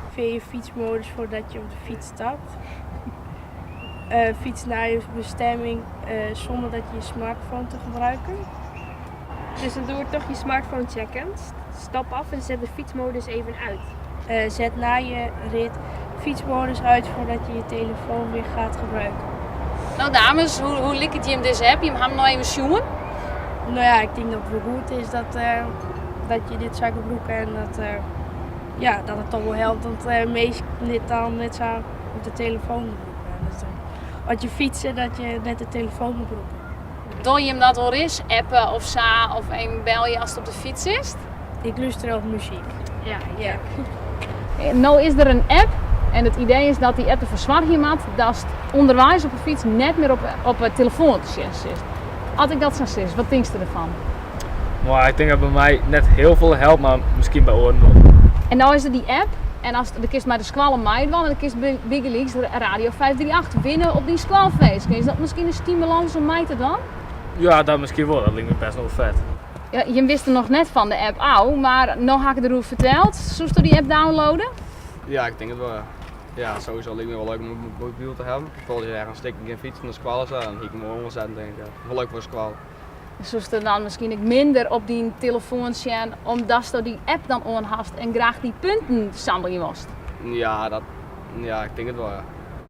Aktivearje je fytsmodus foardat je op de fyts stapt. Fyts nei je bestemming sûnder dat je je smartphone te gebruiken. Dus dan doe ik toch je smartphone checken. Stap af en zet de fietsmodus even uit. Zet na je rit fytsmodus uit foardat je je telefoan wer gaat gebruiken. No dames, hoe liket jim dizze app? Jim ha 'm no even sjoen. No ja, ik tink dat it wol goed is dat je dit sa gebrûke en dat, ja, dat it toch wol helpt dat minsken dit dan net sa op de telefoan gebrûke. Dat as je fytse, dat je net de telefoan gebrûke. Dogge jim dat wolris, appe of sa, of even belje ast op de fyts sitst? Ik lústerje op muzyk. Ja, Ja. No is der in app en it idee is dat dy app derfoar soargje moat datst ûnderweis op 'e fyts net mear op 'e telefoan te sjen sitst. As ik dat sa sis, wat tinkst derfan? Mar ik tink dat by my net hiel folle helpt, mar miskien by oaren wol. En no is der dy app en ast, dan kinst mei de skoalle meidwaan en dan kinst bygelyks Radio 538 winne op dyn skoalfeest. Is dat miskien in stimulans om mei te dwaan? Ja, dat miskien wol. Dat liket my bêst wol fet. Ja, jim wisten noch net fan de app ôf, mar no ha ik deroer ferteld. Soesto dy app downloade? Ja, ik tink it wol, ja. Ja, sowieso liket my wol leuk om in mobyl te hawwen. Foaral as je ergens stikken gean fytsen nei skoalle sa, dan hie ik him wol oansetten tink ik. Ja. Wol leuk foar skoalle. Soesto dan miskien ek minder op dyn telefoan sjen omdatsto dy app dan oan hast en graach dy punten sammelje wolst? Ja, dat, ja, ik tink it wol, ja.